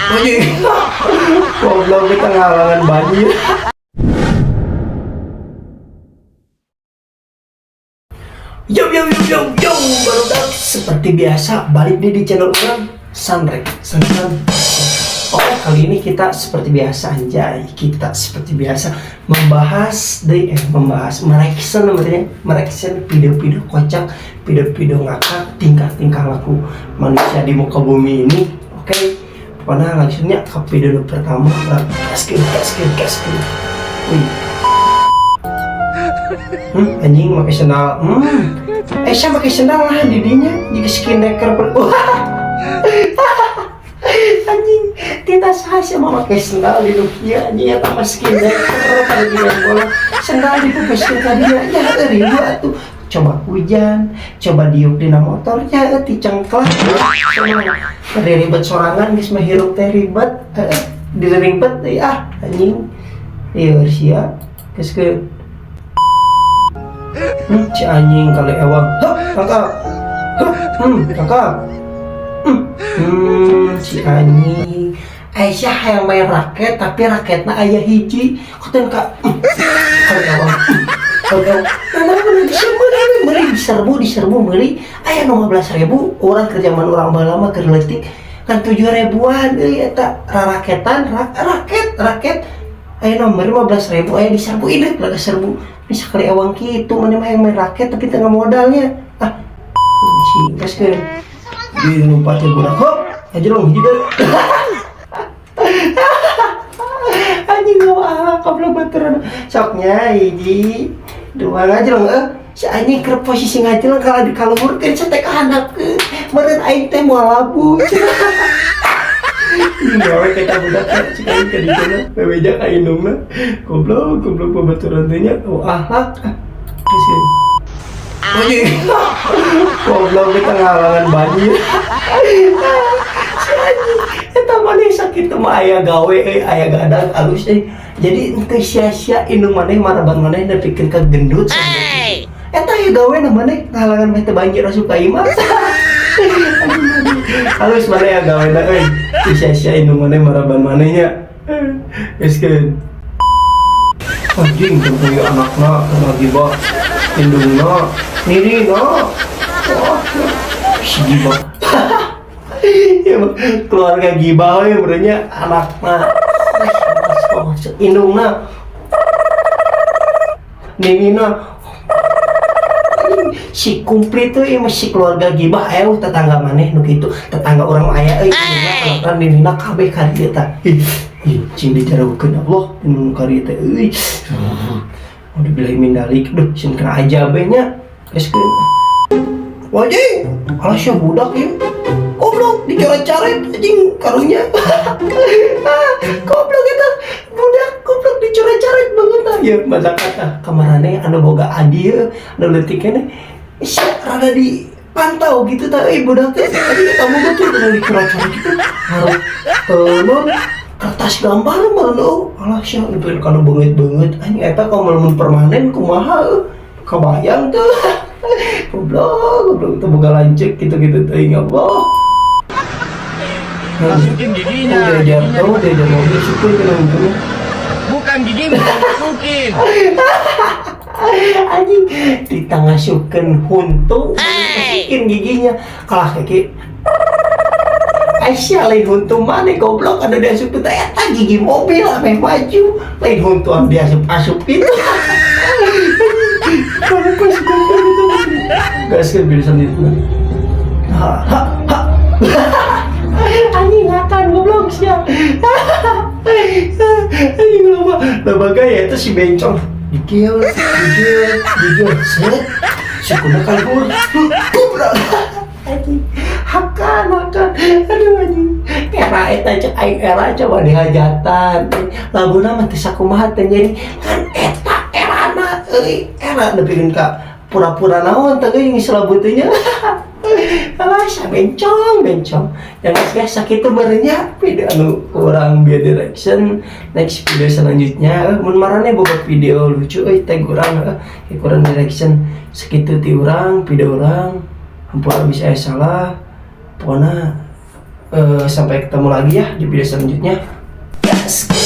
Anjing. Goblok, kita ngalangan banjir. Yo yo yo yo yo, barudak, seperti biasa balik deh di channel urang Sanrek Sansan. Oke, kali ini kita seperti biasa, anjay, kita seperti biasa membahas deh, membahas, mereaction namanya, mereaction video-video kocak, video-video ngakak, tingkah-tingkah laku manusia di muka bumi ini. Oke, pokoknya langsungnya ke video pertama, gaskeun, gaskeun, gaskeun. Wih. Anjing pakai sendal. Eh, saya pakai sendal lah didinya. Jika skin decker ber. Wah. Anjing, tidak sah sih mau pakai sendal di dunia anjing, eta mah skin decker pada di bola. Sendal dipupeskeun ka dia, ya ribu atuh. Coba hujan, coba diuk dina motor, ya ti cengklak. Dari ribet sorangan geus mah hirup teh ribet, heeh, diribet deui ah anjing. Ieu sia, geus ke si anjing kali ewang. Hup, tangkap. Hup, tangkap. Si anjing. Aisyah yang main raket tapi raketna aya hiji. Koten ka kali ewang. Kali ewang. Nah, nah, nah, diserbu, meuli diserbu, diserbu meuli. Aya 15.000 orang kerja zaman urang baheula mah keur leutik kan 7 ribuan euy eta raraketan raket raket aya nomor 15.000 aya diserbu ini laga serbu ini sekali ewang kitu mana mah yang main raket tapi tengah modalnya ah si ke di lompat ya budak hop aja dong hiji deui anjing gak goblok baturan soknya hiji dua ngajlong eh si anjing keur posisi ngajlong kalau di kaluhurkeun cetek anak meureun aing teh moal labu. Iya, we kita budak teh cik aing ka ditu bebeja ka indungna. Goblok, goblok babaturan teh nya. Oh, ahlak. Ah, geus. Anjing. Goblok, kita ngalangan banjir. Si anjing eta maneh sakitu mah aya gawe euy, aya gadang alus euy. Jadi teu sia-sia indung maneh maraban maneh nepikeun ka gendut sampai kitu. Eta aya gawe na maneh ngalangan meh teu banjir asup ka imah. Halus maneh ya gawe na euy. Teu sia-sia indung maneh maraban maneh nya. Geus keun. Anjing tentu ya anakna tengah gibah indungna nirina. Wah, si gibah. Ya, keluarga gibah ya berenya anakna indungna ninina si kumplit tuh ya si keluarga gibah aya tetangga maneh nu kitu tetangga urang aya euy indungna anakna ninina kabeh ka dieu tah. Ih, ih cing dijareukeun Allah indung ka dieu teh euy. Udah billahi min dalik, duh sieun kena aja be nya. Geus keun. Wajing, alah sia budak ya. Goblok dicoret-coret anjing karunya. Goblok eta budak goblok dicoret-coret banget ah. Ya masa kata kamarane anu boga adi ye, anu leutik keneh. Sia rada dipantau gitu tah euy budak teh. Tadi kamu betul bener dicoret-coret gitu. Harus non kertas gambar mah nu. Alah sia itu kalau beungeut-beungeut anjing eta kalau mun permanen kumaha euy. Kebayang tuh. Goblok, goblok itu boga lanceuk gitu-gitu teuing Allah. Masukin giginya. Oh, diajar Giginya tuh, diajar mobil syukur kena untungnya. Bukan gigi masukin. Anjing, di tengah syukeun huntu, masukin giginya. Kalah kaki. Aisyah lain huntu mana goblok ada diasup teh eta gigi mobil ameh maju. Lain huntu anu diasup-asup gitu. Kalau pas gitu. Gas ke bisa itu. Ha ha ha. Anjing akan goblok sia. Anjing loba loba gaya itu si bencong. Digil, digil, digil, set. Sukuna kaluhur. Goblok. Anjing. Hakan, hakan. Aduh anjing. Era eta cek aing era coba dihajatan. Laguna mah teu sakumaha teh nyeri. Kan eta erana euy, era nepikeun ka pura-pura naon teh euy geus labu teh nya. Alah, sia bencong, bencong. Ya guys, guys, sakitu meureunnya video anu kurang biar direction. Next video selanjutnya, mun marane boga video lucu euy teh kurang kurang direction. Sakitu ti urang, video urang. Hampura bisa aya salah. Pokona Sampai ketemu lagi ya di video selanjutnya. Gas.